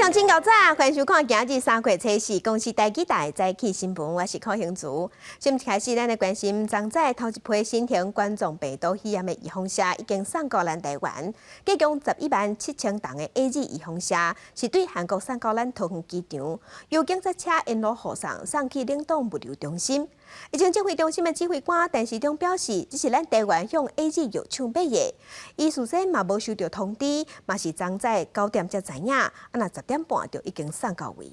鄉親𠢕早，歡迎收看今日三月初四公視台語台早起新聞，我是柯興竹。先開始，咱來關心昨早頭一批新型冠狀病毒肺炎的預防射已經送到咱台灣，計共11萬7千筒的 AZ 預防射是對韓國送到咱桃園機場，由警察車沿路護送送去冷凍物流中心。疫情指揮中心的指揮官陳時中表示，這是咱台灣向 AZ 藥廠買的，伊事先嘛無收到通知，嘛是昨早9點才知影，啊若10點半就已經送到位。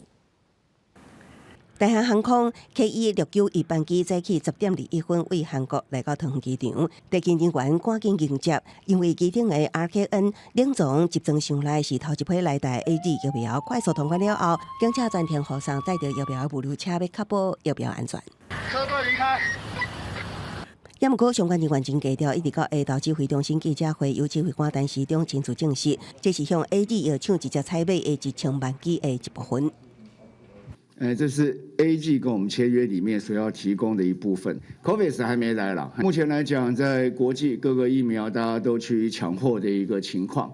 台航航空 KE 691班機早起10點21分對韓國來到桃園機場，地勤人員趕緊迎接，因為機頂的 RKN 冷藏集裝箱內是頭一批來台 AZ 疫苗，快速通關了後，警車全程護送載著疫苗的物流車，欲確保疫苗安全。車隊離開。也毋過相關人員真低調，一直到下晝指揮中心記者會，由指揮官陳時中親自證實，這是向 AZ 藥廠直接採買的1000萬劑的一部分。這是 AZ 跟我們簽約裡面所要提供的一部分。COVAX 還沒來啦。目前來講，在國際各個疫苗大家都趨於搶貨的一個情況。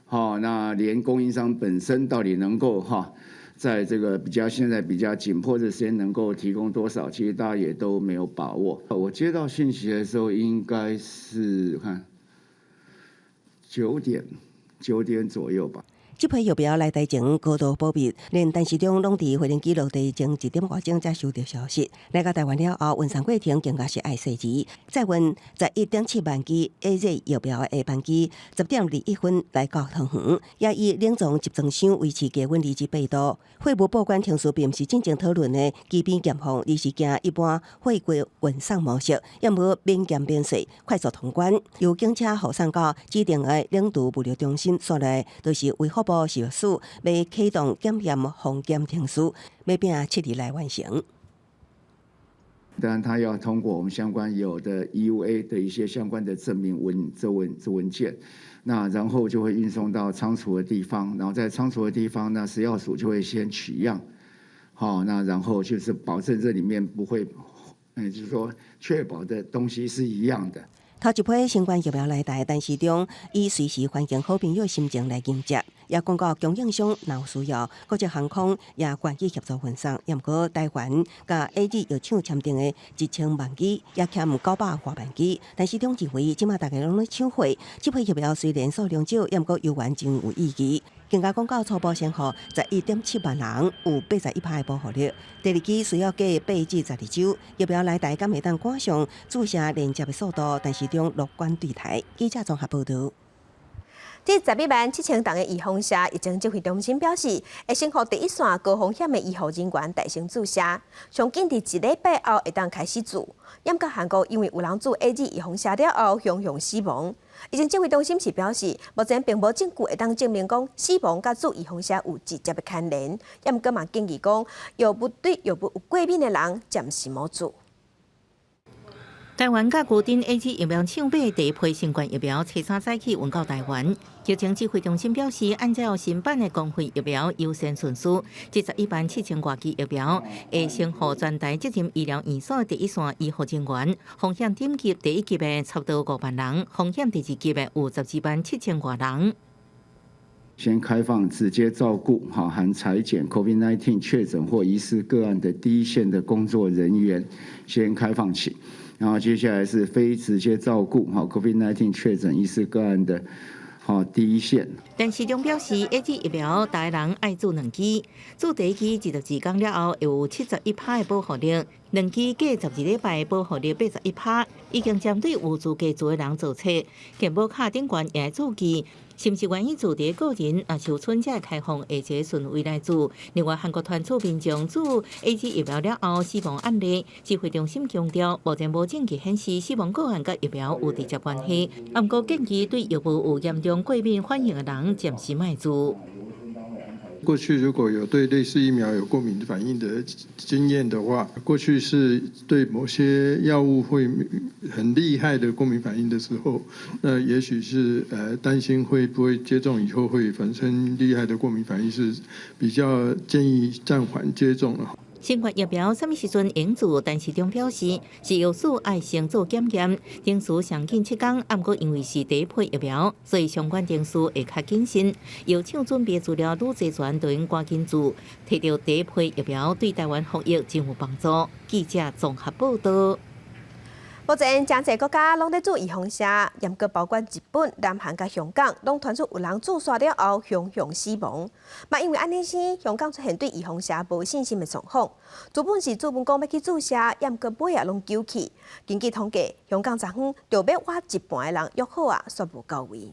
好，那連供應商本身到底能夠哈，在這個比較現在比較緊迫的時間能夠提供多少，其實大家也都沒有把握。我接到訊息的時候，應該是看9點左右吧。這批疫苗來台前高度保密，連陳時中攏佇飛行機落地前一點外鐘才收到消息。來到台灣了後，運送過程更加是愛細緻。載運11.7萬劑 AZ 疫苗的班機，10點21分來到桃園，也以冷藏集裝箱維持低溫28度。貨物報關程序並毋是進前討論的機邊檢放，而是行一般貨櫃運送模式，也無免檢免稅，快速通關。由警車護送到指定的冷儲物流中心，紲來就是衛福部食藥署欲啟動檢驗封檢程序，欲拼7日內完成。當然，他要通過我們相關有的 EUA 的一些相關的證明文這文這文件，那然後就會運送到倉儲的地方，然後在倉儲的地方呢，食藥署就會先取樣，好，那然後就是保證這裡面不會，就是說確保的東西是一樣的。頭一批新冠疫苗來台，陳時中以隨時歡迎好朋友心情來迎接，也講到供應商若有需要，國際航空也願意協助運送。也毋過台灣佮 AZ 藥廠簽訂的1000萬劑，也欠900外萬劑。陳時中認為，這馬大家攏咧搶貨，這批疫苗雖然數量少，也毋過猶原真有意義。更加講到初步先予11.7萬人有81%的保護力。第二劑需要隔8至12週，疫苗來台敢會當趕上注射連接的速度，陳時中樂觀對待。記者綜合報導。這11萬7千筒的預防射，疫情指揮中心表示，會先予第一線高風險的醫護人員帶先注射，上緊佇一禮拜後會當開始注。毋過韓國因為有人注 AZ 預防射了後，雄雄死亡。疫情指揮中心是表示，目前並無證據會當證明講死亡佮注預防射有直接的牽連。毋過嘛建議講，藥物對藥物有過敏的人，暫時莫注。台灣佮高端 AZ 疫苗廠買第一批新冠疫苗，初三早起運到台灣。疫情指揮中心表示，按照新版的公費疫苗優先順序，這11萬7千外劑疫苗會先予全台責任醫療院所第一線醫護人員，風險等級第一級的差不多5萬人，風險第二級的有12萬7千外人。先開放直接照顧，哈含採檢 COVID-19 確診或疑似個案的第一線的工作人員，先開放起。然後接下來是非直接照顧，哈 COVID-19 確診疑似個案的，哈第一線。陳時中表示，AZ 疫苗逐个人愛注兩劑，注第一劑22天了後會有71%的保護力，兩劑隔12禮拜保護力81%，已經針對有資格注的人做測，健保卡頂懸也愛注記，是毋是願意注佇個人，若是有春才會開放下一个順位來注。另外，韓國傳出民眾注 AZ 疫苗了後死亡案例，指揮中心強調，目前無證據顯示死亡個案佮疫苗有直接關係。毋過建議對藥物有嚴重過敏反應的人，暫時莫注。過去如果有對類似疫苗有過敏反應的經驗的話，過去是對某些藥物會很厲害的過敏反應的時候，那也許是擔心會不會接種以後會產生厲害的過敏反應，是比較建議暫緩接種。新冠疫苗啥物時陣會注，陳時中表示，食藥署愛先做檢驗，程序上緊7工，毋過因為是第一批疫苗，所以相關程序會較謹慎。藥廠準備資料愈齊全，就用趕緊做，提著第一批疫苗對台灣防疫真有幫助。記者綜合報道。目前，誠濟國家攏咧注預防射，嚴格包括日本、南韓佮香港，攏傳出有人注射了後雄雄死亡。嘛，因為按呢生，香港出現對預防射無信心的狀況。原本是主問講欲去注射，毋過尾仔攏糾去。根據統計，香港昨昏著欲活一半的人約好啊，煞無到位。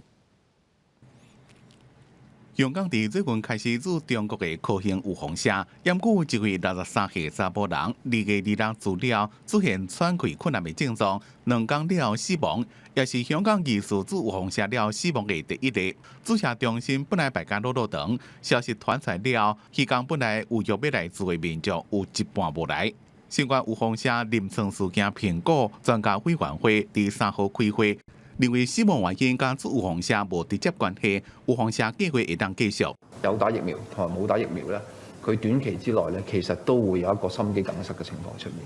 香港佇最近開始注中國的科興預防射，毋過有一位63歲查埔人，2月26注了出現喘氣困難的症狀，2工了後死亡，也是香港疑似注預防射了死亡的第一例。注射中心本來排甲落落長，消息傳出來了，彼工本來有約欲來注的民眾有一半無來。新冠預防射臨床事件評估專家委員會佇3號開會，認為死亡原因佮注預防射無直接關係，預防射計劃會當繼續。有打疫苗同埋冇打疫苗咧，佢短期之內咧，其實都會有一個心肌梗塞嘅情況出現。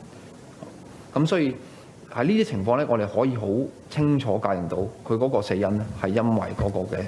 咁所以喺呢啲情況咧，我哋可以好清楚界定到佢嗰個死因咧，係因為嗰個嘅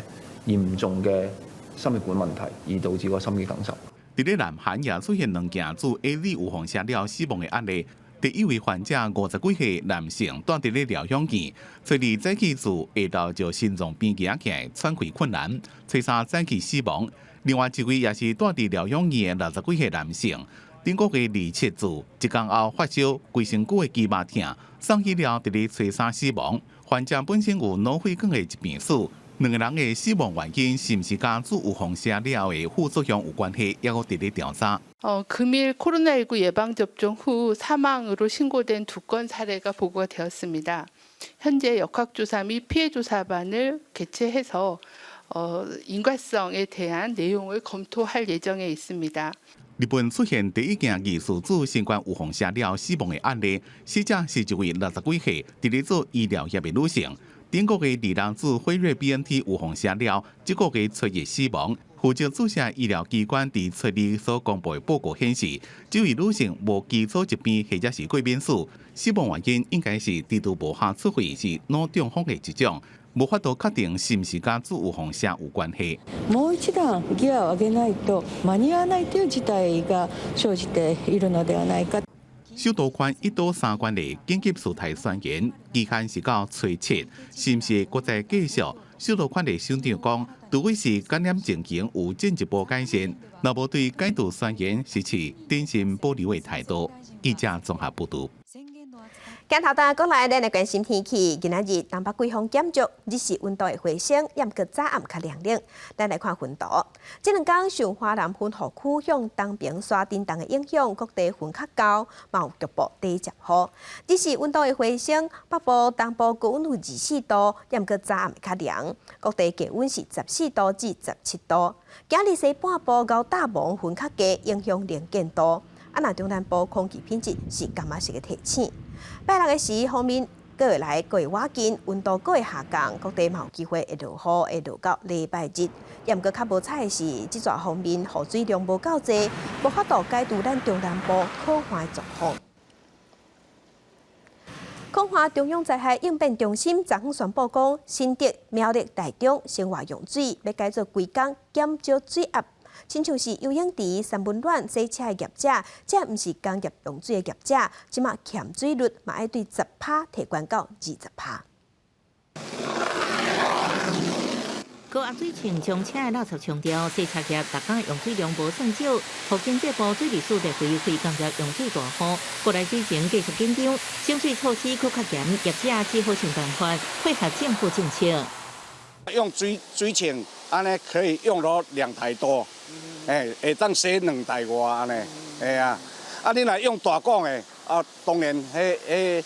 嚴重嘅心血管問題而導致個心肌梗塞。佇咧南韓也出現兩件注 AZ 預防射了死亡的案例。第一位患者50幾歲男性，蹛佇咧療養院，初二早起注，下晝就心臟病起來，喘氣困難，初三早起死亡。另外一位也是蹛佇療養院的60幾歲男性，頂個月27注，一工後發燒，規身軀的肌肉疼，送醫了佇咧初三死亡。患者本身有腦血管的疾病史。兩個人的死亡原因是毋是佮注預防射了的副作用有關係，猶閣佇咧調查。 금일 코로나19 예방접종 후 사망으로 신고된 두 건 사례가 보고가 되었습니다. 현재 역학조사 및 피해조사반을 개최해서 인과성에 대한 내용을 검토할 예정에 있습니다. 日本出現第一件疑似注新冠預防射了死亡的案例，死者是一位60幾歲佇咧做醫療業的女性。頂個月26注輝瑞 BNT 預防射了，這個月初一死亡。負責注射醫療機關佇初二所公布的報告顯示，這位女性無基礎疾病或者是過敏史，死亡原因應該是重度無效出血，是腦中風的一種，無法度確定是毋是佮注預防射有關係。もう一段ギアを上げないと間に合わないという事態が生じているのではないか。首都圈一都三縣的緊急事態宣言期限是到初七，是毋是閣再繼續？首都圈的首長講，除非是感染情形有進一步改善，若無對解除宣言是持謹慎保留的態度。記者綜合報導。鏡頭轉過來，咱來關心天氣。今仔日東北季風減弱，日時溫度會回升，毋過早暗較涼冷。咱來看雲圖，這兩工受華南雲雨區向東邊徙振動的影響，各地雲較厚，嘛有局部短暫雨。日時溫度會回升，北部、東部高溫有24度，毋過早暗會較涼。各地低溫是14度至17度。今日西半部到大霧雲較濟，影響能見度。啊，若中南部空氣品質是柑仔色的提醒。拜六的時，鋒面閣會來，閣會倚近，溫度閣會下降，各地嘛有機會會落雨，會落到禮拜日。毋過較無彩的是，這逝鋒面雨水量無夠濟，無法度解除咱中南部乾旱的狀況。空旱中央災害應變中心昨昏宣布講，新竹、苗栗、台中生活用水欲改做規工減少水壓。親像是游泳池、三溫暖、洗車的業者，這毋是工業用水的業者，這馬欠水率嘛愛對10趴提懸到20趴。高壓水槍將車的垃圾沖掉，洗車業逐工用水量無算少。予經濟部水利署列為非工業用水大戶，國內水情繼續緊張，省水措施閣較嚴，業者只好想辦法配合政府政策。用水槍，按呢可以用了2台多，欸，會當洗2台外按呢，會啊。啊，你若用大管的，啊，當然彼彼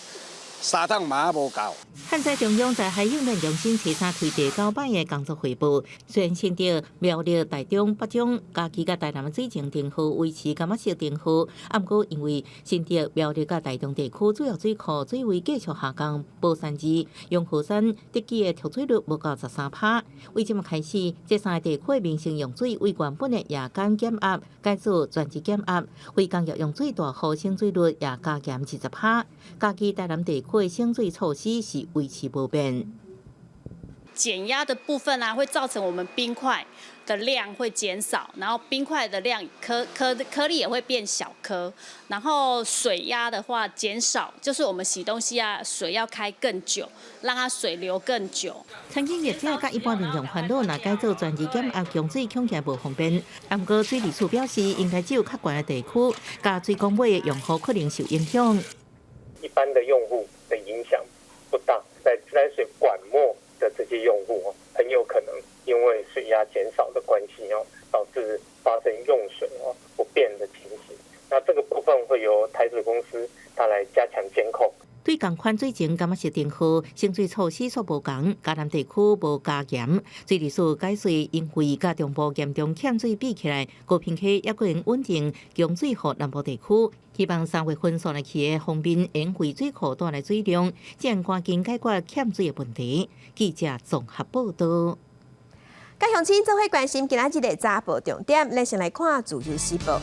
三桶嘛無夠。旱災中央災害應變中心初三推第九擺的工作匯報，雖然新竹、苗栗、台中、北中、嘉義佮台南的水情燈號維持柑仔色燈號，毋過因為新竹、苗栗佮台中地區主要水庫水位繼續下降，寶山寺、陽和山得機的蓄水率無夠13趴。為這馬開始，這三個地區的民生用水為原本的夜間減壓改做全日減壓，非工業用水大戶省水率也加減20趴。嘉義、台南地區的省水措施是維持無變。減壓的部分啊，會造成我們冰塊的量會減少，然後冰塊的量顆顆顆粒也會變小顆，然後水壓的話減少，就是我們洗東西啊，水要開更久，讓它水流更久。餐飲業者佮一般民眾煩惱，若改做全日減壓供水，恐驚無方便。毋過水利署表示，應該只有較懸的地區，佮水管尾的用戶可能受影響。一般的用戶的影響不大，在自來水管末的這些用戶哦，很有可能因為水壓減少的關係哦，導致發生用水哦不便的情形。那這個部分會由台水公司它來加強監控。對仝款水情柑仔色燈號，省水措施煞無仝，嘉南地區無加嚴。水利署解釋，因為佮中部嚴重欠水比起來，高屏溪猶閣會穩定供水予南部地區。希望3月份送來去的鋒面會為水庫帶來水量，才能趕緊解決欠水的問題。記者綜合報導。佮鄉親做伙關心今仔日的早報重點，咱先來看《自由時報》。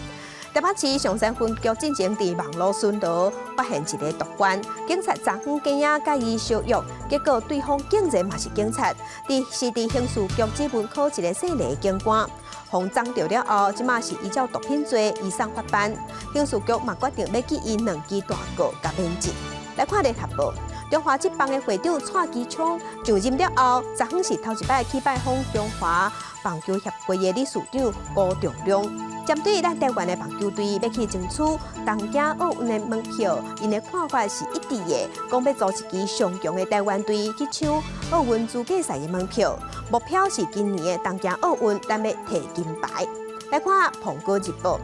台北市松山分局進前佇網路巡邏發現一个毒販，警察昨昏更仔共伊相約，結果對方竟然嘛是警察，佇是佇刑事局指紋科一个姓黎的警官，予摠著了後，這馬是依照毒品罪移送法辦，刑事局嘛決定欲記伊兩支大告共免職。來看聯合報，中華職棒的會長蔡其昌上任了後，昨昏是頭一擺去拜訪中華棒球協會的理事長辜仲諒。針對咱台灣的棒球隊欲去爭取東京奧運的門票，𪜶的看法是一致的，講欲組一支上強的台灣隊去搶奧運資格賽的門票，目標是今年的東京奧運，咱欲提金牌。來看《蘋果日報》，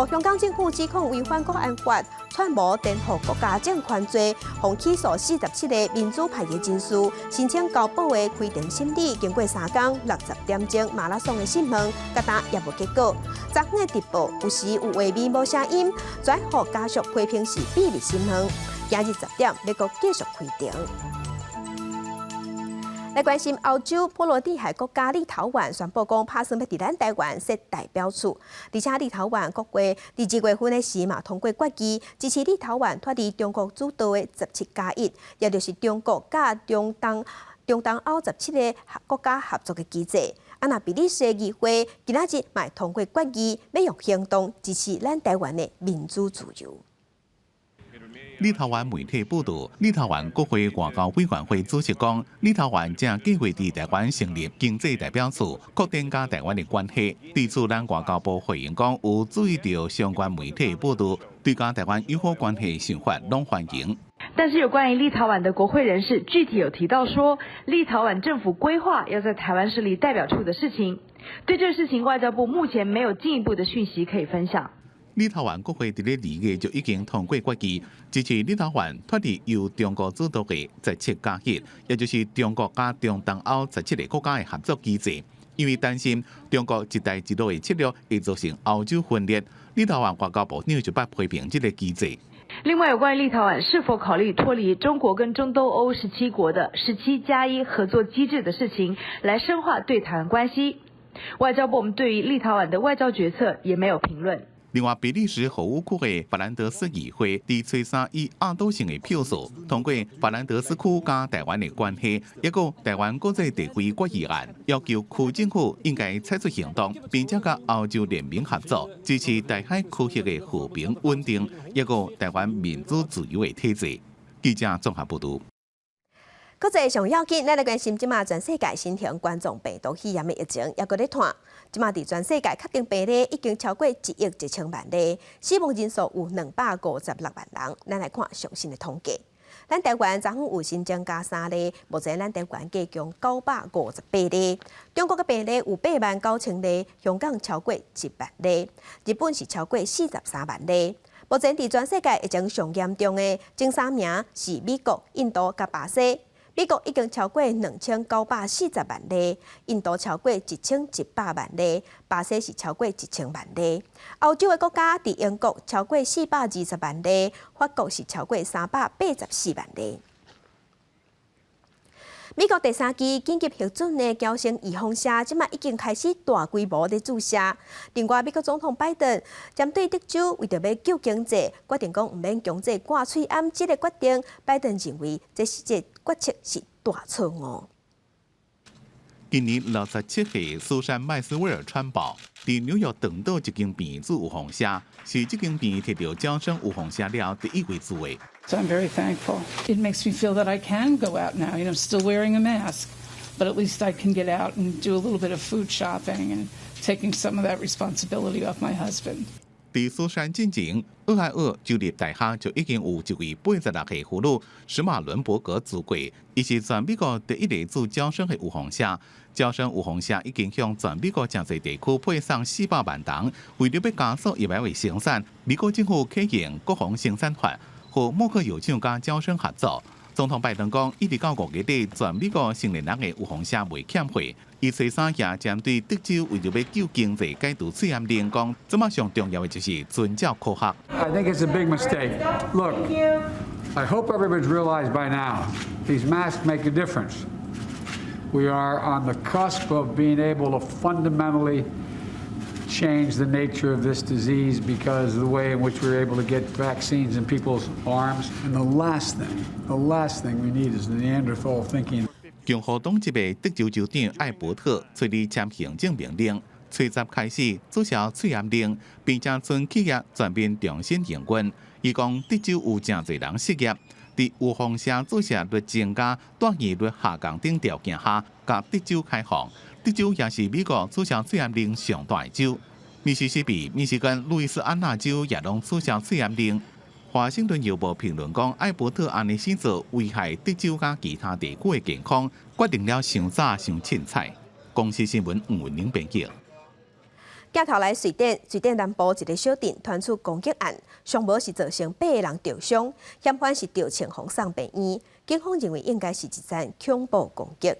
予香港政府指控違反國安法，串謀顛覆國家政權罪，予起訴47個民主派的人士，申請交保的開庭審理，經過三工60點鐘馬拉松的審問，到今也無結果。昨昏的直播有時有畫面無聲音，轉予家屬批評是秘密審問。今日10點欲閣繼續開庭。來關心歐洲波羅的海國家立陶宛宣布講，拍算欲佇咱台灣設代表處，而且立陶宛國會佇2月份的時嘛通過決議，支持立陶宛脫離中國主導的17加1，也就是中國佮中東歐17個國家合作的機制。啊，若比利時的議會今仔日嘛通過決議，欲用行動支持咱台灣的民主自由。立陶宛媒體報導，立陶宛國會外交委員會主席講，立陶宛正計劃佇台灣成立經濟代表處，擴展佮台灣的關係。對此，咱外交部回應講，有注意著相關媒體報導，對佮台灣友好關係想法攏歡迎。但是有關於立陶宛的國會人士具體有提到說，立陶宛政府規劃要在台灣設立代表處的事情，對這個事情，外交部目前沒有進一步的訊息可以分享。立陶宛國會佇咧2月就已經通過決議，支持立陶宛脫離由中國主導的17加1，也就是中國佮中東歐17個國家的合作機制。因為擔心中國一帶一路的策略會造成歐洲分裂，立陶宛外交部長就捌批評這個機制。另外，有關於立陶宛是否考慮脫離中國跟中東歐17國的17加1合作機制的事情，來深化對台灣關係，外交部我們對於立陶宛的外交決策也沒有評論。另外，比利時荷語區的法蘭德斯議會佇初三以壓倒性的票數通過法蘭德斯區佮台灣的關係，抑閣台灣國際地位決議案，要求區政府應該採取行動，並且佮歐洲聯盟合作，支持台海區域的和平穩定，抑閣台灣民主自由的體制。記者綜合報導。國際上要緊，咱來關心這馬全世界新型冠狀病毒肺炎的疫情，猶閣咧湠。這馬佇全世界確診病例已經超過1億1千萬例，死亡人數有256萬人。咱來看上新的統計，咱台灣昨昏有新增加三例，目前咱台灣計共958例。中國的病例有8萬9千例，香港超過1萬例，日本是超過43萬例。目前佇全世界疫情上嚴重的前三名是美國、印度佮巴西。美國已經超過2940萬例，印度超過1100萬例，巴西是超過1000萬例。歐洲的國家佇英國超過420萬例，法國是超過384萬例。美國第三劑緊急核准的嬌生預防射，這馬已經開始大規模咧注射。另外，美國總統拜登針對德州為著欲救經濟，決定講毋免強制掛喙罨這个決定，拜登認為這是這決策是大錯誤。今年67歲，蘇珊麥斯威爾川寶佇紐約長島一間病院注預防射，是這間病院提著嬌生預防射了第一位注的。 So I'm very thankful. It makes me feel that I can go out now. I'm still wearing a mask, but at least I can get out and do a little bit of food shopping and taking some of that responsibility off my husband. 佇蘇珊進前，俄亥俄州立大學就已經有一位86歲婦女史馬倫伯格注過，伊是全美國第一个注嬌生的預防射。嬌生預防射已經向全美國誠濟地區配送400萬筒，為著欲加速疫苗的生產，美國政府啟用國防生產法，予默克藥廠佮嬌生合作。總統拜登講，一直到5月底，全美國成年人的預防射袂欠貨。伊初三也針對德州為著欲救經濟解除喙罨令，講這馬上重要的就是遵照科學。 I think it's a big mistake. Look, I hope everybody's realized by now these masks make a difference. We are on the cusp of being able to fundamentally change the nature of this disease because of the way in which we're able to get vaccines in people's arms. And the last thing we need is the Neanderthal thinking. 共和黨籍的德州州長艾伯特揣二簽行政命令，初十開始注銷喙罨令，並且准企業全面重新營運。伊講德州有誠濟人失業，佇預防射注射率增加、住院率下降等條件下，共德州開放。德州也是美國取消喙罨令上大的州。密西西比、密西根、路易斯安那州也攏取消喙罨令。華盛頓郵報評論講，艾伯特按呢死做，危害德州佮其他地區的健康，決定了傷早傷凊彩。公視新聞吳文玲編輯。鏡頭來瑞典，瑞典南部一个小鎮傳出攻擊案，上無是造成八个人著傷，嫌犯是著槍予送病院。警方認為應該是一場恐怖攻擊。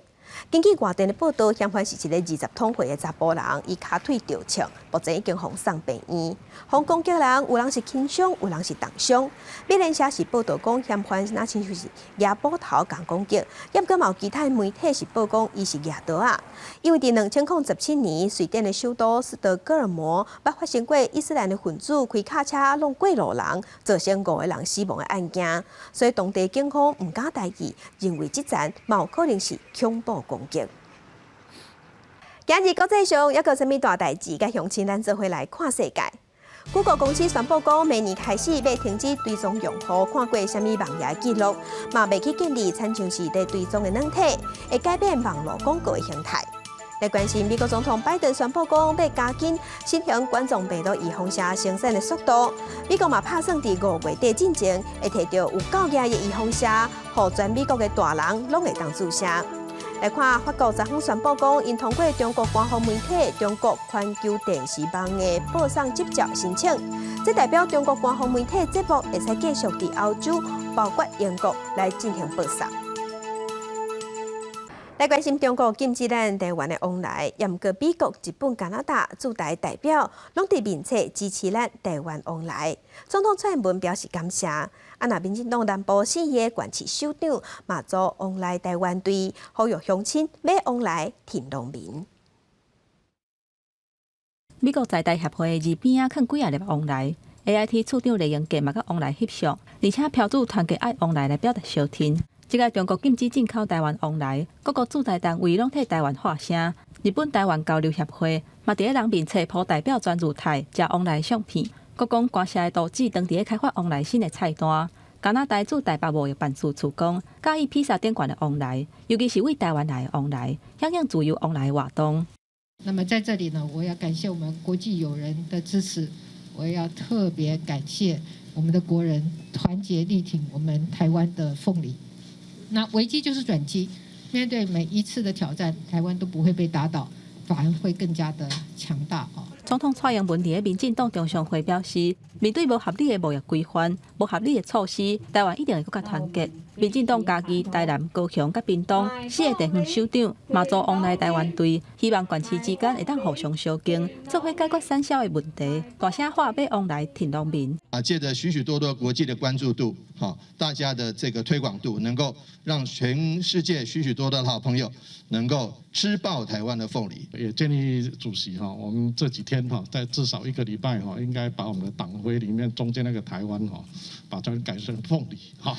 根據外電的報道，嫌犯是一个20通歲的查埔人，伊跤腿著槍，目前已經予送病院。予攻擊人有人是輕傷，有人是重傷。美聯社是報道講，嫌犯若親像是舉斧頭共攻擊，猶閣嘛有其他媒體是報講伊是舉刀仔。因為佇2017年，瑞典的首都斯德哥爾摩捌發生過伊斯蘭的分子開卡車挵過路人，造成五个人死亡的案件，所以當地警方毋敢大意，認為這層嘛有可能是恐怖攻擊。今日國際上猶閣有啥物大代誌？佮鄉親咱做伙來看世界。谷歌公司宣布講，明年開始欲停止追蹤用戶看過啥物網頁記錄，嘛袂去建立親像是佇追蹤的軟體，會改變網路廣告的形態。來關心美國總統拜登宣布講，欲加緊新型冠狀病毒預防射生產的速度。美國嘛拍算佇5月底進前，會提著有夠額的預防射，予全美國的大人攏會當注射。來看法國昨昏宣布講，𪜶通過中國官方媒體中國環球電視網的播送執照申請，這代表中國官方媒體節目會使繼續佇歐洲，包括英國來進行播送。來關心中國禁止咱台灣的往來，猶毋過美國、日本、加拿大駐台代表攏佇面冊支持咱台灣往來。總統蔡英文表示感謝。啊，若民進黨南部四个縣市首長嘛組往來台灣隊，呼籲鄉親欲往來挺農民。美國在台協會二邊仔囥幾仔粒王梨，AIT 處長酈英傑嘛佮王梨翕相，而且標註團結愛王梨來表達相挺。這個中國禁止進口台灣王梨，各國駐台單位攏替台灣發聲。日本台灣交流協會嘛佇咧人面冊 po 代表專如泰食王梨相片，閣講關社的圖紙當佇咧開發王梨新的菜單。加拿大駐台北貿易辦事處講，佮意披薩頂懸的王梨，尤其是對台灣來的王梨，響應自由往來的活動。那麼在這裡呢，我要感謝我們國際友人的支持，我也要特別感謝我們的國人團結力挺我們台灣的鳳梨。那危機就是轉機，面對每一次的挑戰，台灣都不會被打倒，反而會更加的強大哦。總統蔡英文佇民進黨中常會表示，面對無合理的貿易規範、無合理的措施，台灣一定會閣較團結。民進黨嘉義、台南、高雄佮屏東四个地方首長嘛組旺來台灣隊，希望縣市之間會當互相相經，做伙解決產銷的問題，大聲喊買旺來挺農民。啊，借著許許多多國際的關注度，哈，大家的這個推廣度，能夠讓全世界許許多多的好朋友能夠吃爆台灣的鳳梨。也建議主席哈，我們這幾天哈，在至少一個禮拜哈，應該把我們的黨徽裡面中間那個台灣哈，把它改成鳳梨哈，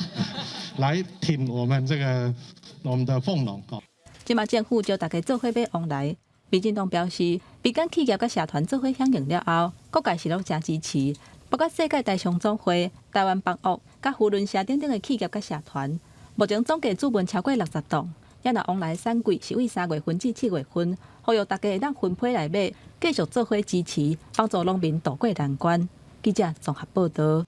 來挺我們這個我們的鳳農哈。這馬政府召大家做伙買旺來，民進黨表示，民間企業佮社團做伙響應了後，各界是攏誠支持，包括世界台商總會、台灣邦樂、佮扶輪社等等的企業佮社團，目前總計注文超過60棟。也若旺來產季是為3月份至7月份，呼籲大家會當分批來買，繼續做伙支持，幫助農民渡過難關。記者綜合報導。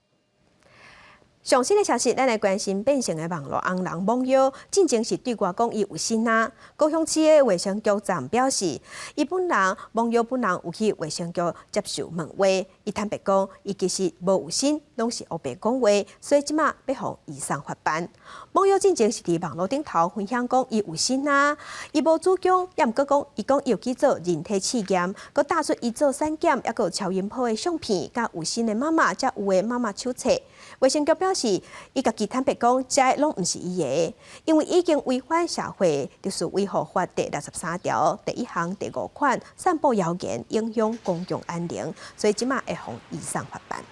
上新的消息，咱來關心變成的網路紅人網妖，進前是對外講伊有瘕啊。高雄市的衛生局長表示，伊本人網妖本人有去衛生局接受問話，伊坦白講，伊其實無有瘕，攏是烏白講話，所以這馬欲予移送法辦。網妖進前是佇網路頂頭分享講伊有瘕啊，伊無主張，也毋過講，伊講伊有去做人體試驗，閣打出伊做產檢，抑閣有超音波的相片，佮有瘕的媽媽，才有的媽媽手冊。衛生局表示，伊家己坦白講，這攏毋是伊的，因為已經違反社會秩序維護法第63條第1項第5款，散布謠言，影響公共安寧，所以這馬會予移送法辦。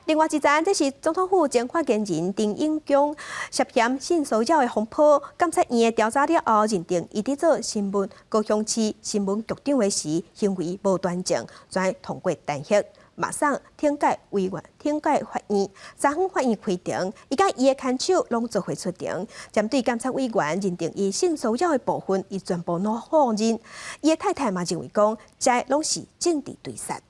另外一層，這是總統府前發言人陳永忠涉嫌性騷擾的風波，監察院的調查了後，認定伊佇做新聞高雄市新聞局長的時，行為無端正，轉通過彈劾。馬上懲戒委員、懲戒法院，昨昏法院開庭，伊佮伊的牽手攏做伙出庭，針對監察委員認定伊性騷擾的部分，伊全部攏否認。伊的太太嘛認為講，這攏是政治追殺。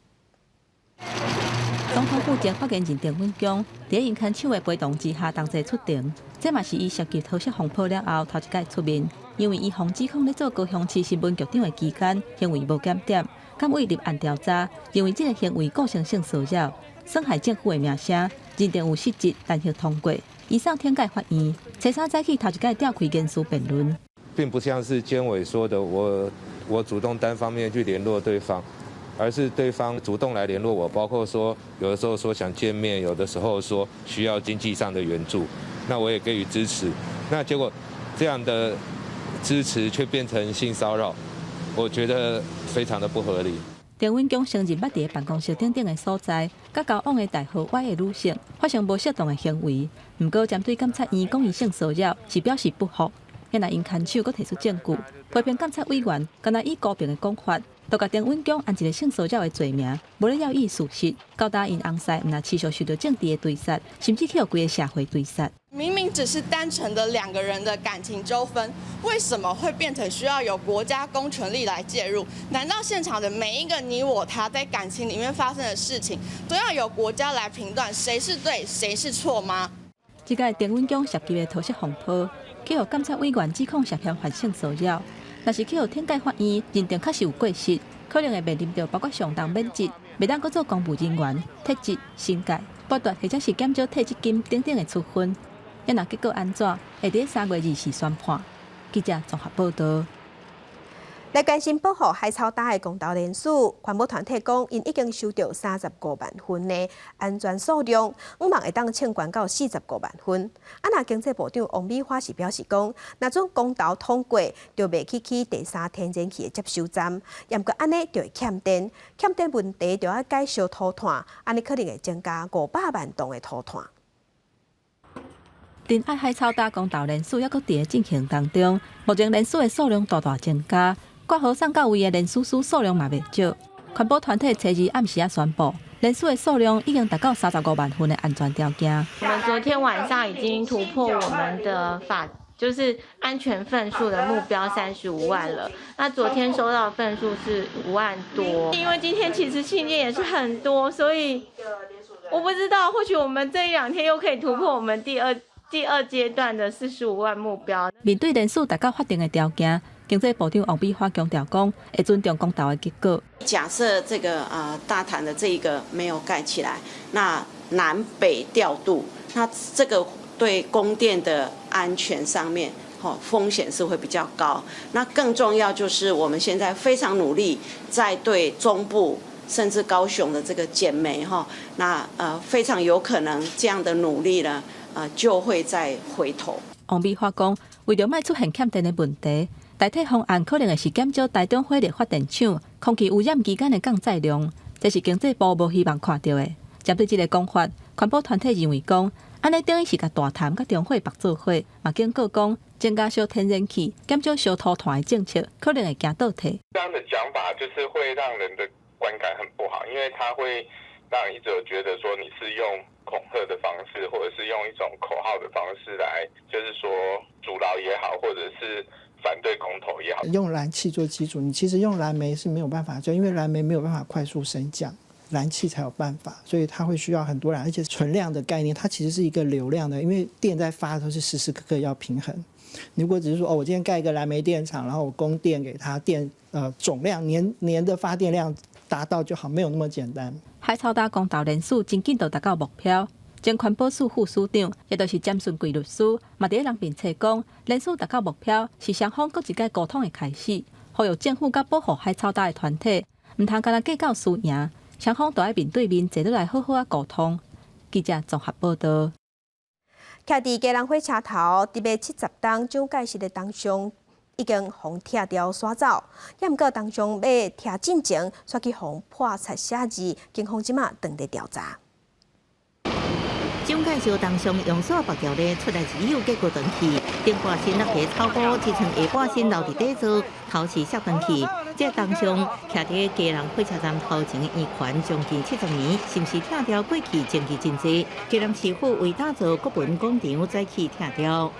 總統府前發言人陳永忠佇𪜶牽手的陪同之下同齊出庭，這嘛是伊涉及桃色風波了後頭一擺出面，因為伊予指控咧做高雄市新聞局長的期間，行為無檢點。監委立案調查，認為這个行為構成性騷擾，損害政府的名聲，認定有失職，彈劾通過，移送懲戒法院。初三早起頭一擺召開言詞辯論，並不像是監委說的，我主動單方面去聯絡對方，而是對方主動來聯絡我，包括說有的時候說想見面，有的時候說需要經濟上的援助，那我也給予支持。那結果這樣的支持卻變成性騷擾。我覺得非常的不合理。陳永忠承認捌佇辦公室等等的所在，佮交往的代號 Y 的女性發生無適當的行為。毋過針對監察院講伊性騷擾，是表示不服。現在𪜶牽手閣提出證據，批評監察委員敢若以高平的講法，就共陳永忠按一个性騷擾的罪名，無咧要伊事實，交代𪜶翁婿毋但持續受到政治的追殺，甚至去予規个社會追殺。明明只是單純的兩個人的感情糾紛，為什麼會變成需要有國家公權力來介入？難道現場的每一個你我他在感情裡面發生的事情，都要由國家來評斷誰是對誰是錯嗎？這個陳永忠涉及的桃色風波，去予監察委員指控涉嫌犯性騷擾，若是去予懲戒法院認定確實有過失，可能會面臨著包括上當免職、袂當閣做公務人員、撤職、申誡、剝奪或者是減少退職金等等的處分。啊若結果按怎，會佇3月24宣判。記者綜合報導。來關心保護海草礁的公投連署，環保團體講，𪜶已經收著35萬份的安全數量，向望會當衝懸到45萬份。啊，若經濟部長王美花是表示講，若準公投通過，就袂去起第三天然氣的接收站，毋過按呢就會欠電，欠電問題就愛改燒塗炭，按呢可能會增加500萬噸的塗炭。珍愛海草礁公投連署猶閣佇咧進行當中，目前連署的數量大大增加，掛號送到位的連署書數量嘛袂少。環保團體初二暗時仔宣布，連署的數量已經達到35萬份的安全條件。我們昨天晚上已經突破我們的法，就是安全份數的目標35萬了。那昨天收到的份數是5萬多，因為今天其實信件也是很多，所以我不知道，或許我們這一兩天又可以突破我們第二階段的45萬目標。面對連署達到法定的條件，經濟部長王美花強調講，會尊重公投的結果。假設這個大潭的這一個沒有蓋起來，那南北調度，那這個對供電的安全上面，吼風險是會比較高。那更重要就是我們現在非常努力在對中部甚至高雄的這個減煤，哈，那非常有可能這樣的努力呢，就會再回頭。王美花講，為著莫出現欠電的問題，代替方案可能會是減少台中火力發電廠空氣污染期間的降載量，這是經濟部無希望看著的。針對這个講法，環保團體認為講，按呢等於是共大潭佮中火綁做伙，嘛警告講，增加燒天然氣、減少燒塗炭的政策，可能會驚倒退。這樣的講法就是會讓人的觀感很不好，因為他會讓一者覺得說你是用恐嚇的方式，或者是用一種口號的方式來，就是說阻撓也好，或者是反對公投也好。用燃氣做基礎，你其實用燃煤是沒有辦法做，因為燃煤沒有辦法快速升降。燃氣才有辦法，所以它會需要很多燃，而且存量的概念，它其實是一個流量的，因為電在發的時候是時時刻刻要平衡。如果只是說哦，我今天蓋一個燃煤電廠，然後我供電給它電，總量年年的發電量達到就好，沒有那麼簡單。海草礁公投人數真緊就達到目標，前環保署副署長，也就是詹順貴律師，嘛佇咧人面前講，人數達到目標是雙方閣一擺溝通的開始，呼籲政府佮保護海草礁的團體，毋通干焦計較輸贏。雙方都愛面對面坐落來好好仔溝通。記者綜合報導。徛佇基隆火車頭，伫欲70冬蔣介石的銅像已經予拆掉徙走，猶毋過銅像欲拆進前，煞去予潑漆寫字，警方這馬正佇調查。蔣介石銅像用線縛牢咧，出來自由，結果斷去，頂半身落佇草埔，只剩下半身留佇底座，頭是摔斷去。這銅像徛佇基隆火車站頭前的圓環，將近70年，是毋是拆掉過去爭議真濟？基隆市府為打造國文廣場，早起拆掉。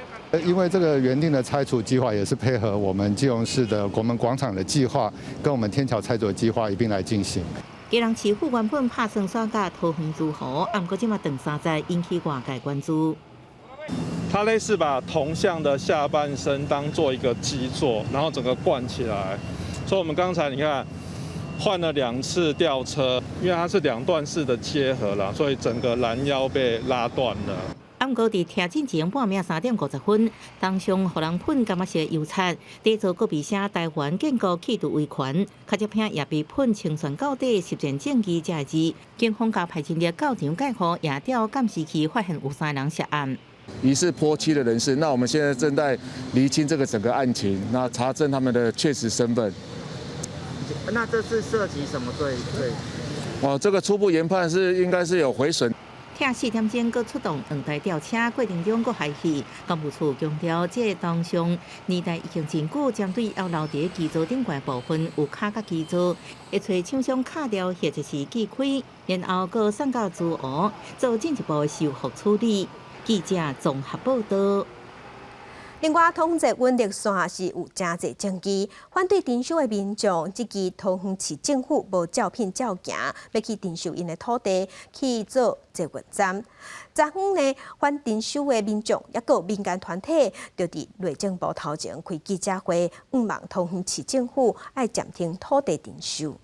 因為這個原定的拆除計劃也是配合我們基隆市的國門廣場的計劃，跟我們天橋拆除的計劃一併來進行。基隆市府原本拍算徙到桃園竹湖，毋過這馬斷三載，引起外界關注。它類似把銅像的下半身當做一個基座，然後整個貫起來。所以，我們剛才你看換了兩次吊車，因為它是兩段式的結合啦，所以整個攔腰被拉斷了。毋過佇拆進前半暝3點50分，銅像予人噴柑仔色油漆，底座閣被寫台灣建國氣度維權，跤跡片也被噴清算到底，實踐正義這个字。警方共派人力到場蓋護，也調監視器發現有三人涉案。疑似潑漆的人士，那我們現在正在釐清這個整個案情，那查證他們的確實身份。那這是涉及什麼罪？對。哦，這個初步研判是應該是有毀損。拆4點鐘，閣出動兩台吊車，過程中閣害去。工務處強調，這个銅像年代已經真久，針對猶留佇基座頂懸部分有跤佮基座，會揣廠商敲掉或者是鋸開，然後閣送到竹湖做進一步的修復處理。記者綜合報導。另外，桃園捷運綠線是有誠濟爭議，反對徵收的民眾，質疑桃園市政府無照片照行，欲去徵收𪜶的土地去做捷運站。昨昏呢，反徵收的民眾，抑閣民間團體，就佇內政部頭前開記者會，向望桃園市政府愛暫停土地徵收。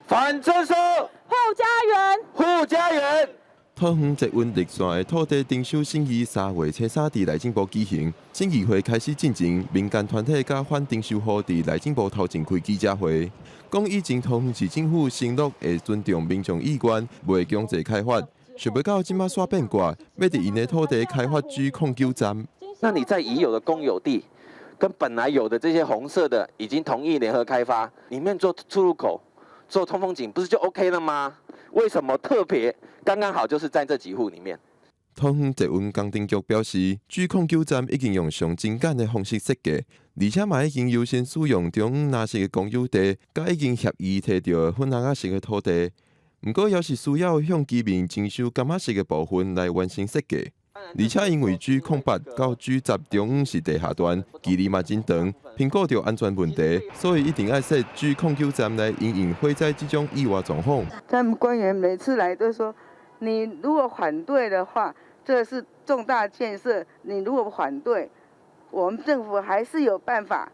反徵收，護家園，護家園。桃園捷運綠線的土地徵收審議3月初三佇內政部舉行，審議會開始進前，民間團體佮反徵收戶佇內政部頭前開記者會，講以前桃園市政府承諾會尊重民眾意願，袂強制開發，想袂到這馬煞變卦，欲佇𪜶的土地開發 G09站。那你在已有的公有地，跟本來有的這些紅色的已經同意聯合開發，裡面做出入口、做通風井，不是就 OK 了嗎？為什麼特別剛剛好就是在這幾戶裡面？桃園捷運工程局表示，G09站已經用上精簡的方式設計，而且嘛已經優先使用中央藍色的公有地，佮已經協議提著粉紅仔色的土地。毋過，猶是需要向居民徵收柑仔色的部分來完成設計。而且因為 G08到 G10中央是地下段，距離嘛真長，評估著安全問題，所以一定愛設 G09站來因應火災這種意外狀況。他們官員每次來都說，你如果反對的話，這是重大建設，你如果反對，我們政府還是有辦法，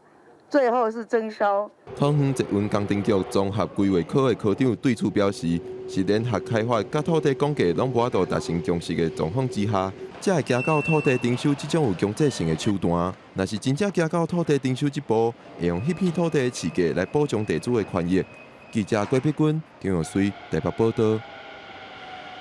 最後是徵收。桃園捷運工程局綜合規劃科的科長對此表示，是聯合開發佮土地公價攏無法度達成共識的狀況之下，才會行到土地徵收這種有強制性的手段。若是真正行到土地徵收這步，會用彼片土地的市價來保障地主的權益。記者郭碧君、張玉水台北報道。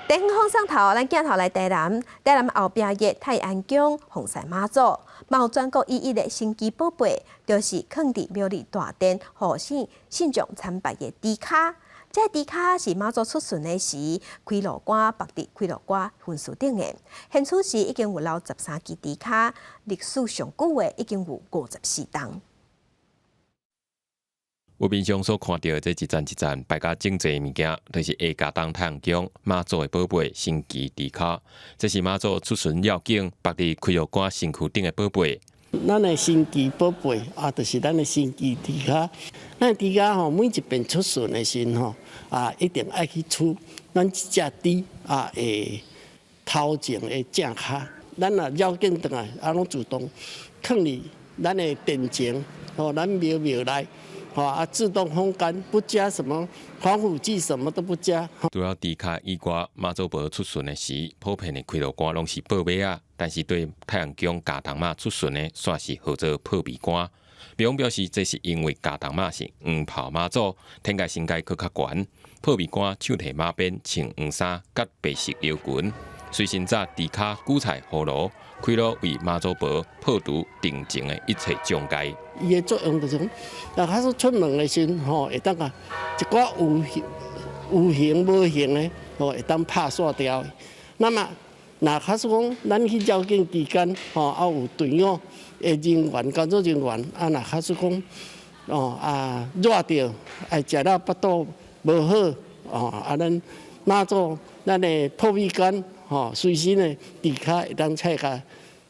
地方放送頭，咱鏡頭來台南，台南後壁的泰安宮虹山媽祖，嘛有全國唯一的神奇寶貝，就是囥佇廟裡大殿，予信信眾參拜的豬跤。這個豬跤是媽祖出巡的時，開路竿縛佇開路竿分樹頂的。現此時已經有留13支豬跤，歷史上久的已經有54冬。畫面上所看著的這一層一層擺甲整齊的物件，就是下甲東太陽宮媽祖的寶貝神奇豬跤。這是媽祖出巡繞境，縛佇開路竿身軀頂的寶貝。咱的神奇寶貝啊，就是咱的神奇豬跤。咱豬跤吼，每一遍出巡的時吼，啊，一定愛去取咱這隻豬啊，的頭前的正跤。咱若繞境轉來，啊，攏自動囥佇咱的殿前，吼，咱廟廟內。啊，自動風乾，不加什麼防腐劑，什麼都不加。除了豬跤以外，媽祖婆出巡的時，普遍的開路竿攏是布馬仔，但是對太陽宮蚵筒媽出巡的，煞是號做破米竿。廟方表示，這是因為蚵筒媽是黃袍媽祖，天界神階閣較懸，破米竿手提馬鞭，穿黃衫，佮白色腰裙，隨身紮豬跤、韭菜、葫蘆，開路為媽祖婆破除定情的一切障礙。伊的作用就是講，若假使出門的時陣吼，會當共一寡有形、有形無形的吼，會當拍煞掉。那麼，若假使講咱去繞境期間吼，啊有隊伍的人員、工作人員，啊若假使講哦啊熱著，愛食了腹肚無好哦，啊咱媽祖咱的破米竿吼，隨身的豬跤會當切共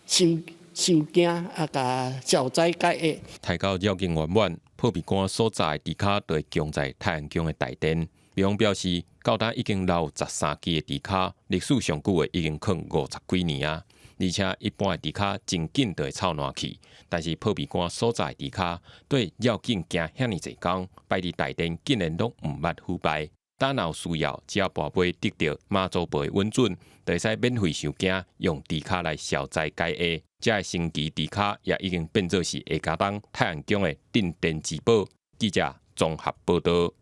收。收驚啊！共消災解厄。抬轎繞境圓滿，破米竿所紮的豬跤就會供在太陽宮的大殿。廟方表示，到今已經留13支的豬跤，歷史上久的已經囥50幾年啊。而且一般的豬跤真緊就會臭爛去，但是破米竿所紮的豬跤對繞境行遐爾濟工，擺佇大殿竟然攏毋捌腐敗。但若有需要，只要跋杯得著媽祖婆的允准，就會使免費受驚，用豬跤來消災解厄。這个神奇豬跤也已經變做是下甲東太陽宮的鎮殿之寶。記者綜合報道。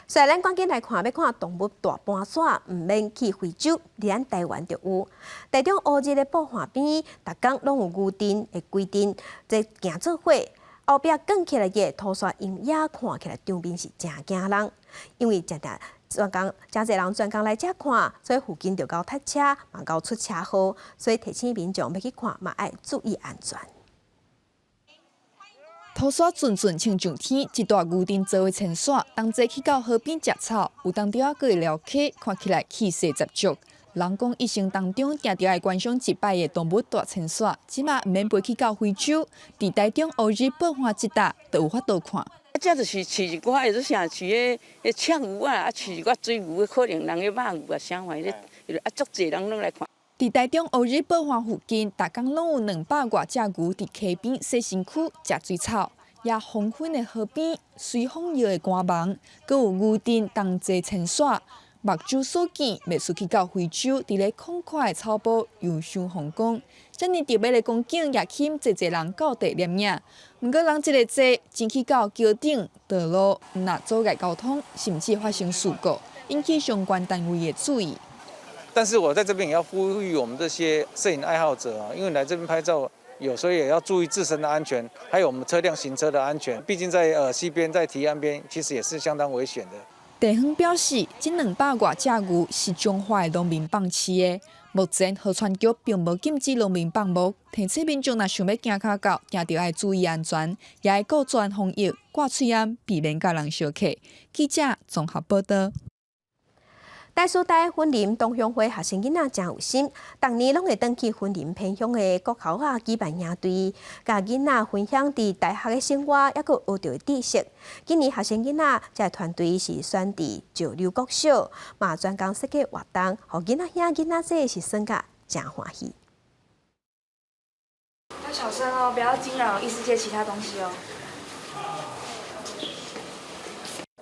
所以咱趕緊來看，欲看動物大搬徙，毋免去非洲，佇咱台灣就有。台中烏日的埔岸邊，逐工攏有牛陣會規陣這行做伙，後壁捲起來的塗沙擁野，看起來場面是誠驚人。因為誠定專工，誠濟人專工來遮看，所以附近就𠢕塞車，嘛𠢕出車禍，所以提醒民眾欲去看，嘛愛注意安全。塗沙陣陣衝上天，一大牛陣做伙遷徙，同齊去到河邊食草，有當時仔閣會撩溪，看起來氣勢十足。人講一生當中，定著愛觀賞一擺的動物大遷徙，這馬毋免飛去到非洲，佇台中烏日埔岸這搭就有法度看。這就是飼一寡，或者啥飼彼彼赤牛啊，啊飼一寡水牛，可能人咧肉牛啊啥玩意，啊足濟人攏來看。佇台中烏日埔岸附近，逐工攏有200外隻牛佇溪邊洗身軀、食水草。也黃昏的河邊，隨風搖的竿網，閣有牛陣同齊遷徙。目睭所見，袂輸去到非洲，佇咧廣闊的草埔遊賞風光。遮爾特別的光景，也吸引濟濟人到地攝影。毋過人這个濟，前去到橋頂道路，若阻礙交通，甚至發生事故，引起相關單位的注意。但是我在這邊也要呼籲我們這些攝影愛好者啊，因為來這邊拍照，有時候也要注意自身的安全，還有我們車輛行車的安全。畢竟在溪邊、在堤岸邊，其實也是相當危險的。地方表示，這200外隻牛是彰化的農民放飼的。目前河川局並無禁止農民放牧，提醒民眾若想欲行跤到，定著愛注意安全，也愛顧全防疫，掛喙罨，避免佮人相克。記者綜合報道。台師大雲林同鄉會學生囡仔誠有心，逐年攏會轉去雲林偏鄉的國校仔舉辦營隊，共囡仔分享佇大學的生活，抑閣學著的知識。今年學生囡仔這个團隊是選佇石榴國小，嘛專工設計活動，予囡仔兄囡仔姊是耍甲誠歡喜。大家小聲哦，不要驚擾異世界其他東西哦。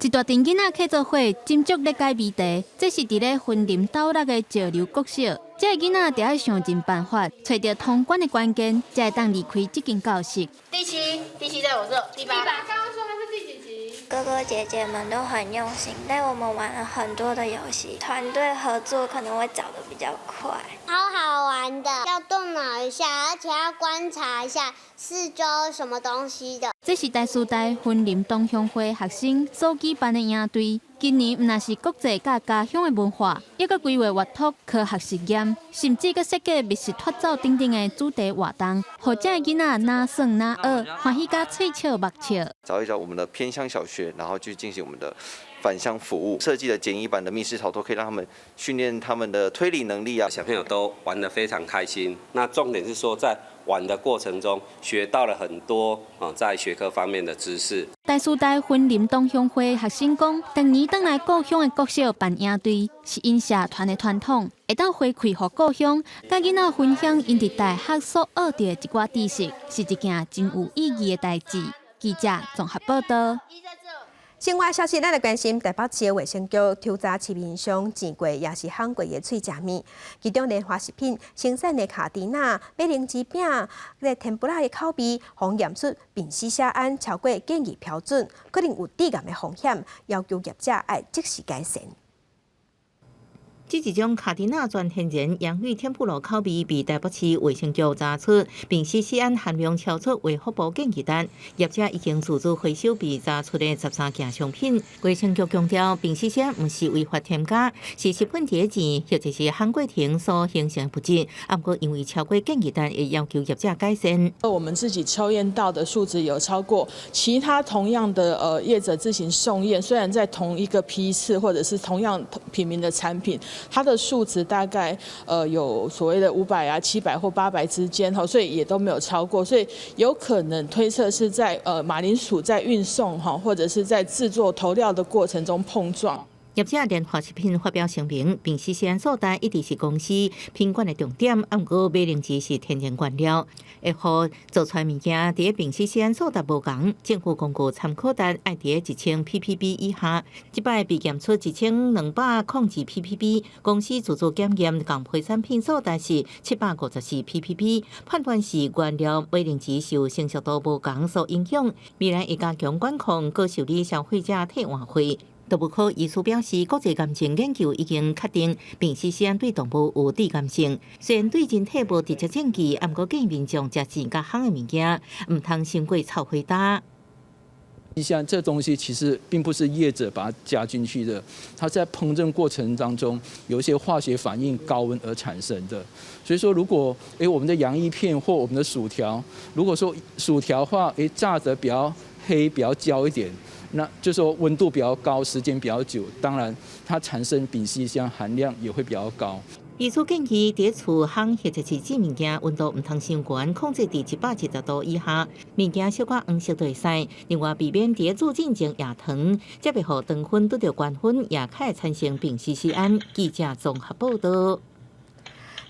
一大陣囡仔契做伙，斟酌咧解謎題。這是佇咧雲林斗六的石榴國小。這个囡仔著愛想盡辦法，揣著通關的關鍵，才會當離開這間教室。第七，第七在我這，第八。剛剛說的是第幾集？哥哥姐姐們都很用心，帶我們玩了很多的遊戲，團隊合作可能會找得比較快。好好玩的，要動腦一下，而且要觀察一下四周什麼東西的。這是台師大雲林同鄉會學生所舉辦的營隊。今年毋但是國際佮家鄉的文化，抑閣規劃活脫科學實驗，甚至閣設計密室脫走等等的主題活動，予遮的囡仔哪耍哪學，歡喜甲喙笑目笑。找一找我們的偏鄉小學，然後去進行我們的返鄉服務，設計的簡易版的密室逃脫，可以讓他們訓練他們的推理能力啊。小朋友都玩得非常開心。那重點是說，在玩的過程中學到了很多啊，在學科方面的知識。台師大雲林同鄉會學生講，逐年轉來故鄉的國小辦營隊，是𪜶社團的傳統，會當回饋予故鄉，佮囡仔分享𪜶佇大學所學著的一寡知識，是一件真有意義的代誌。記者綜合報道。新聞消息，咱來關心台北市衛生局抽查市面上煎過抑是烘過的脆食物，其中蓮華食品生產的卡蒂娜、馬鈴薯餅、這個天婦羅的口味，予驗出丙烯酰胺超過建議標準，可能有致癌的風險，要求業者愛即時改善。這一種卡蒂娜全天然洋芋天婦羅口味被台北市衛生局查出丙烯酰胺含量超出衛福部建議單，業者已經自主回收被查出的13件商品。衛生局強調，丙烯酰胺毋是違法添加，是食品佇煎或者是烘過程所形成的物質。啊，毋過因為超過建議單，會要求業者改善。我們自己抽驗到的數值有超過其他同樣的業者自行送驗，雖然在同一個批次或者是同樣品名的產品。它的數值大概有所謂的500啊、700或800之間哈，所以也都沒有超過，所以有可能推測是在馬鈴薯在運送哈，或者是在製作投料的過程中碰撞。業者蓮華食品發表聲明，丙烯酰胺數值一直是公司品管的重點，啊，毋過馬鈴薯是天然原料，會予做出來物件佇丙烯酰胺數值無仝，政府公告參考值愛佇1000 ppb 以下，這擺被檢出1202 ppb，公司自主檢驗共批產品數值是754 ppb，判斷是原料馬鈴薯受成熟度無仝所影響，未來會加強管控，閣受理消費者退換費。動物科醫師表示，國際癌症研究已經確定，丙烯酰胺對動物有致癌性。雖然對人體無直接證據，毋過建議民眾食煎佮烘的物件，毋通傷過臭火焦。像這東西其實並不是業者把它加進去的，它在烹飪過程當中有一些化學反應高溫而產生的。所以說，如果我們的洋芋片或我們的薯條，如果說薯條的話，炸得比較黑、比較焦一點。那就說溫度比較高，時間比較久，當然它產生丙烯酰胺含量也會比較高。醫師建議，佇厝烘或者是煎物件，溫度毋通傷懸，控制佇170度以下。物件小可黃色就會使。另外，避免佇煮進前壓糖，才袂予糖分拄著高溫，也較會產生丙烯酰胺。記者綜合報道。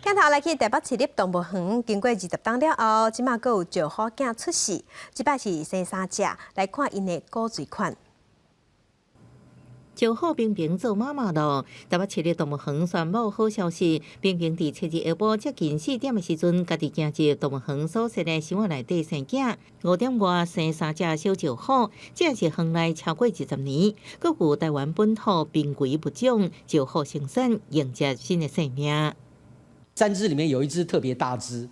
鏡頭來去台北市立動物園，經過20冬了後，這馬閣有石虎囝出世，這擺是生三隻，來看𪜶的骨髓款。石虎平平做媽媽囉，台北市立動物園宣布好消息，平平佇初二下晡接近4點的時陣，家己行入動物園所設的箱仔內底生囝，5點外生三隻小石虎，這是園內超過20年，閣有台灣本土瀕危物種石虎生產，迎接新的生命。三隻裡面有一隻特別大隻，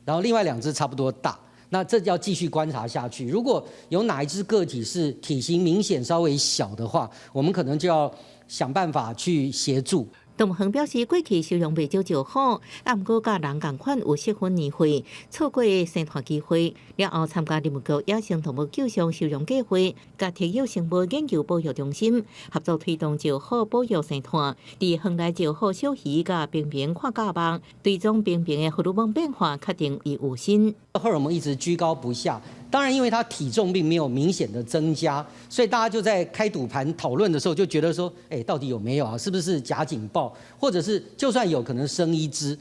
然後另外兩隻差不多大。那這要繼續觀察下去。如果有哪一隻個體是體型明顯稍微小的話，我們可能就要想辦法去協助。動物園表示，過去收養袂少石虎，啊，毋過佮人仝款有適婚年歲，錯過生湠機會。了後參加林務局野生動物救傷收容計劃，佮特有生物研究保育中心合作推動石虎保育生湠。佇園內石虎小魚佮平平看價網，追蹤平平的荷爾蒙變化，確定伊有身。荷爾蒙一直居高不下，當然因為它體重並沒有明顯的增加，所以大家就在開賭盤討論的時候就覺得說，欸，到底有沒有啊？是不是假警報？或者是就算有可能生一隻？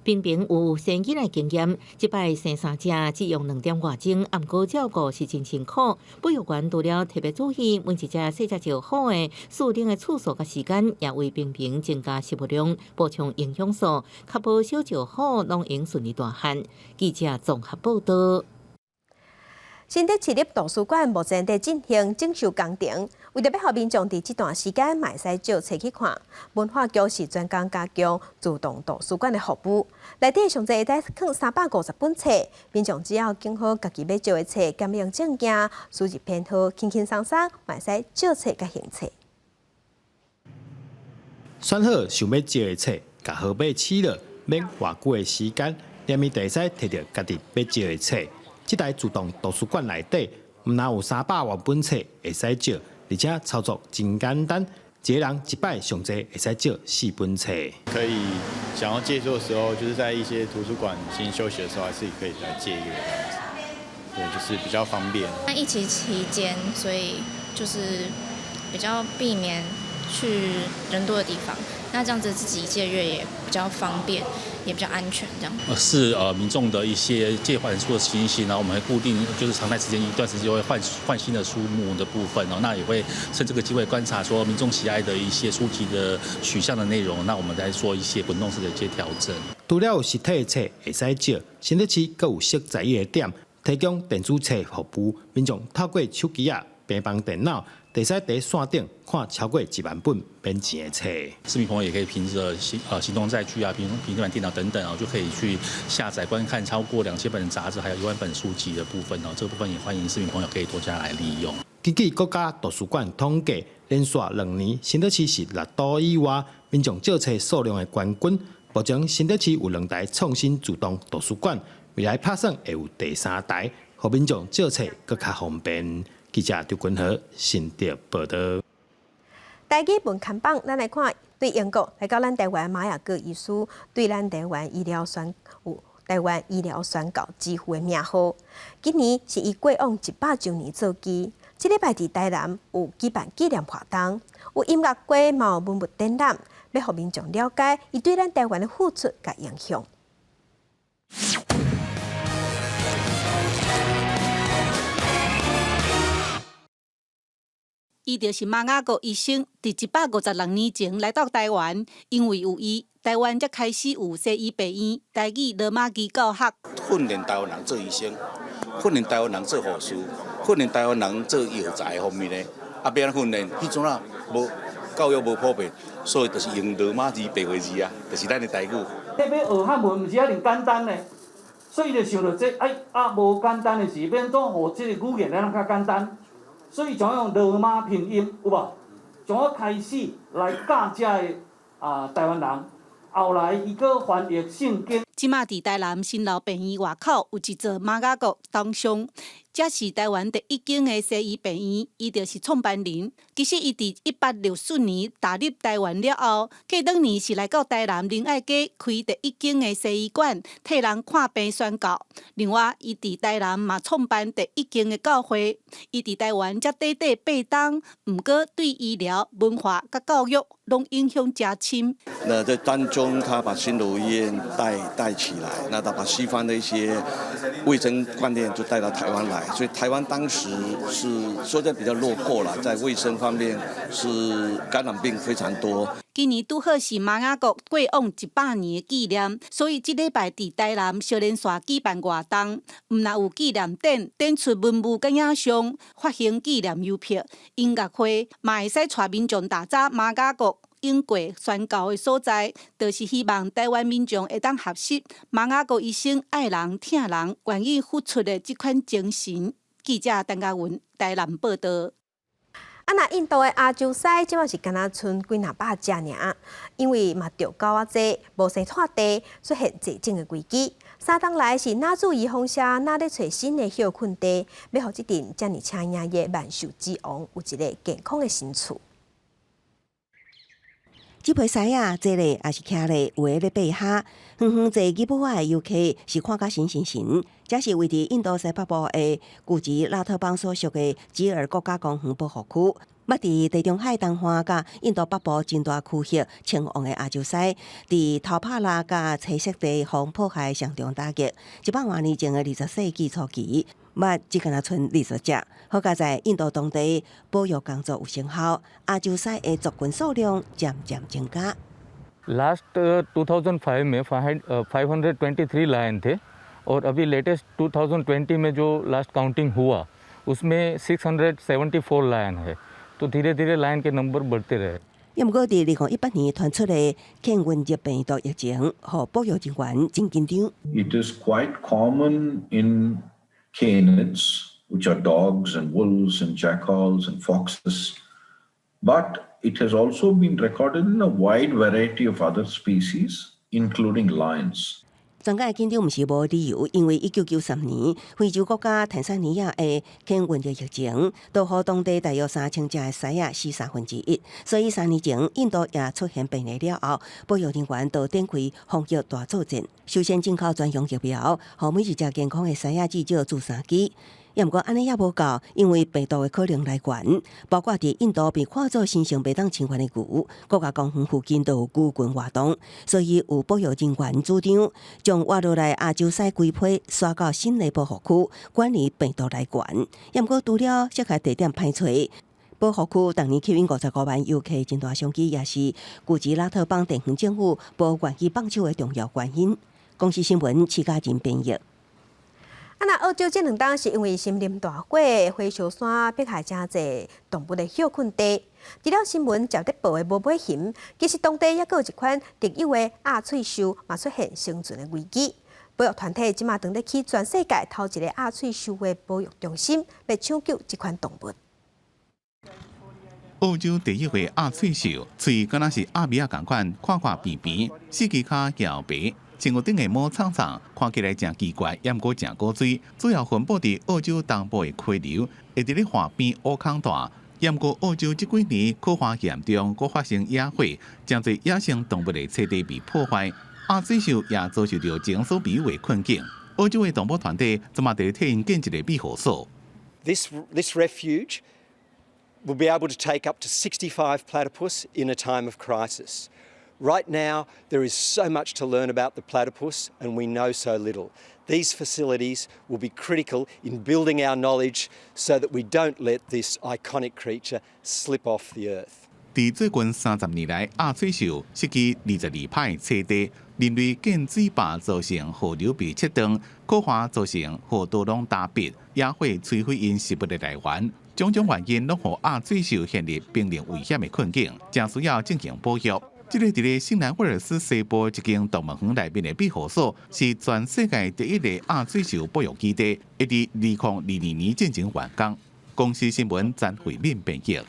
平平有生囡仔經驗，這擺生三隻只用兩點外鐘，毋過照顧是真辛苦。哺育員除了特別注意每一隻細隻就好的飼養的次數佮時間，也為平平增加食物量，補充營養素，確保小石虎攏會順利大漢。記者綜合報道。新竹市立圖書館目前佇進行整修工程，為著欲予民眾佇這段時間嘛會使借冊去看，文化局是專工加強自動圖書館的服務。內底上濟會當囥350本冊，民眾只要揀好家己欲借的冊，檢驗證件，輸入編號，輕輕鬆鬆嘛會使借冊佮還冊。選好想欲借的冊，共號碼試落，免偌久的時間，連咪就會使提著家己欲借的冊。這台自動圖書館內底，毋但有300外本冊會使借，而且操作真簡單，一个人一擺上濟會使借四本冊。可以想要借書的時候，就是在一些圖書館先休息的時候，還是可以來借閱這樣子。對，就是比較方便。那疫情期間，所以就是比較避免去人多的地方。那這樣子自己借閱也比較方便，也比較安全，這樣。是民眾的一些借還書的情形，然後我們會固定就是常態時間一段時間就會換換新的書目的部分哦，那也會趁這個機會觀察說民眾喜愛的一些書籍的取向的內容，那我們再做一些滾動式的一些調整。除了有實體的冊會使借，新竹市閣有設十一個點提供電子冊服務，民眾透過手機仔、平板電腦，會使佇線頂看超過1萬本免錢的冊。市民朋友也可以憑著行動載具啊、平板電腦等等啊，就可以去下載觀看超過2000本雜誌，還有1萬本書籍的部分哦。這個部分也歡迎市民朋友可以多加來利用。根據國家圖書館統計，連續2年新竹市是6都以外民眾借冊數量的冠軍。目前新竹市有兩台創新自動圖書館，未來拍算會有第三台，予民眾借冊閣較方便。記者張君和新竹報道。台語文看榜，咱來看對英國來到咱台灣瑪雅各醫師對咱台灣醫療宣有台灣醫療宣教之父的名號。今年是伊過往100週年做紀，這禮拜佇台南有舉辦紀念活動，有音樂會，嘛有文物展覽，欲予民眾了解伊對咱台灣的付出佮影響。伊就是瑪雅各醫生，佇156年前來到台灣，因為有伊，台灣才開始有西醫病院、台語羅馬字教學。訓練台灣人做醫生，訓練台灣人做護士，訓練台灣人做藥材方面的，啊，欲按怎訓練？彼陣啊，無教育無普遍，所以就是用羅馬字白話字啊，就是咱的台語。欲學漢文毋是遐爾簡單呢，所以就想著這，哎啊，無簡單的是，欲按怎予這个語言來較簡單？所以就用羅馬拼音，有無？從我開始來教遮个啊台灣人，後來伊閣翻譯聖經。這馬佇台南新樓病院外口有一座瑪雅各銅像，這是台灣第一間的西醫病院，伊就是創辦人。其實伊佇1864年踏入台灣了後，過兩年是來到台南仁愛街開第一間的西醫館，替人看病宣教。另外，伊佇台南嘛創辦第一間的教會。伊佇台灣才短短8冬，毋過對醫療、文化佮教育攏影響誠深。那在當中，他把新樓醫院帶起來，那他把西方的一些衛生觀念就帶到台灣來，所以台灣當時是說在比較落後啦，在衛生方面是感染病非常多。今年拄好是瑪雅各過往100年的紀念，所以這禮拜佇台南小連山舉辦活動，毋但有紀念展，展出文物佮影像，發行紀念郵票，音樂會，嘛會使帶民眾踏查瑪雅各經過宣教的所在，就是希望台灣民眾會當學習瑪雅各醫生愛人、疼人、願意付出的這款精神。記者陳嘉文台南報道。啊，若印度的亞洲獅，這馬是干焦賰幾若百隻爾，因為嘛著狗仔濟，無生湠地，出現絕種的危機。3冬來是納注伊風車，若咧揣新的歇睏地，欲予這陣遮爾請影的萬獸之王有一个健康的新厝。這批獅仔坐咧抑是徛咧，有的咧爬跤。遠遠坐吉普仔的遊客是看甲神神神。這是位佇印度西北部的古吉拉特邦所屬的吉爾國家公園保護區。捌佇地中海東岸佮印度北部真大區域稱王的亞洲獅，佇偷拍獵佮棲息地予破壞雙重打擊。100外年前的20世紀初期，捌只敢若賰20隻。好佳哉印度當地保育工作有成效，亞洲獅的族群數量漸漸增加。 Last 2005 में 523 lion थे और अभी latest 2020 में जो last counting हुआ, उसमें 674 lion है, तो धीरे धीरे lion के नंबर बढ़ते रहे。毋過，佇2018年傳出的犬瘟熱病毒疫情，予保育人員真緊張。 It is quite common in canids, which are dogs and wolves and jackals and foxes, but it has also been recorded in a wide variety of other species, including lions. 專家緊張毋是無理由，因為1993年非洲國家坦桑尼亞的犬瘟熱疫情，就予當地大約3000隻的獅仔死1/3。所以3年前印度也出現病例了後，保育人員就展開防疫大作戰。首先進口專用疫苗，予每一隻健康的獅仔至少注三劑。毋過按呢也無夠，因為病毒的可能來源，包括佇印度被看做神聖袂當侵犯的牛，國家公園附近都有牛群活動，所以有保育人員主張將活落來亞洲獅規批徙到新的保護區，管理病毒來源。毋過除了適合地點歹揣，保護區逐年吸引55萬遊客，真大商機，也是古吉拉特邦地方政府無願意放手的重要原因。公視新聞，徐嘉仁編譯。啊，若澳洲這兩冬是因為森林大火，火燒山迫害誠濟動物的歇睏地。除了新聞捷咧報的無尾熊，其實當地猶閣有一款特有的鴨喙獸，嘛出現生存的危機。保育團體這馬正咧起全世界頭一个鴨喙獸的保育中心，欲搶救這款動物。澳洲第一个鴨喙獸，喙敢若是鴨尾仔仝款，看看扁扁，四支跤搖白。身軀頂的毛氅氅，看起來誠奇怪，猶毋過誠古錐。主要分布佇澳洲東部的溪流，會佇咧岸邊烏空大。猶毋過澳洲這幾年洘旱嚴重，閣發生野火，誠濟野生動物的棲地被破壞，鴨嘴獸也遭受著前所未有的困境。澳洲的動保團體這馬佇替𪜶建一个庇護所。 This refuge will be able to take up to 65 platypus in a time of crisis. Right now, there is so much to learn about the platypus, and we know so little. These facilities will be critical in building our knowledge so that we don't let this iconic creature slip off the earth. 佇最近30年來，鴨嘴獸失去22%棲地，人類建水壩造成河流被切斷，洘旱造成河道攏焦煏，野火摧毀𪜶食物的來源，種種原因攏予鴨嘴獸陷入瀕臨危險的困境，誠需要進行保育。這个佇咧新南威爾斯西部一間動物園內面的庇護所，是全世界第一个鴨嘴獸保育基地，會佇2022年進前完工。公視新聞詹慧敏編譯。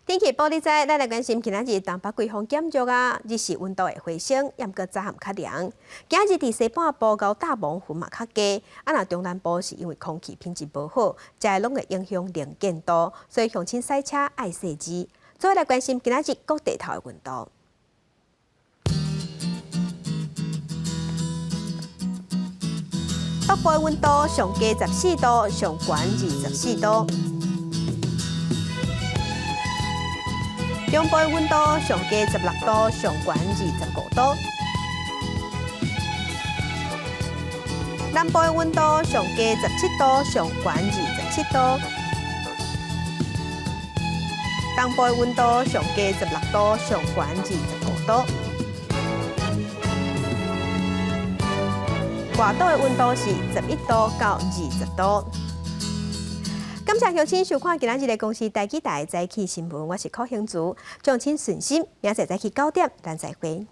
天氣報你知，咱來關心今仔日東北季風減弱啊，日時溫度會回升，猶閣早暗較涼。今日佇西半部厚搭蒙雲嘛較低，啊若中南部是因為空氣品質無好，這攏會影響能見度，所以鄉親駛車愛細緻。做伙來關心今仔日各地頭的溫度。北部的溫度上低14度，上懸24度。中部的溫度上低16度，上懸25度。南部的溫度上低17度，上懸27度。東部的溫度上低16度，上懸25度。外島的溫度是11度到20度。感謝鄉親收看今仔日的公視台語台早起新聞，我是柯興竹，眾親順心，明仔載早起9點，咱再會。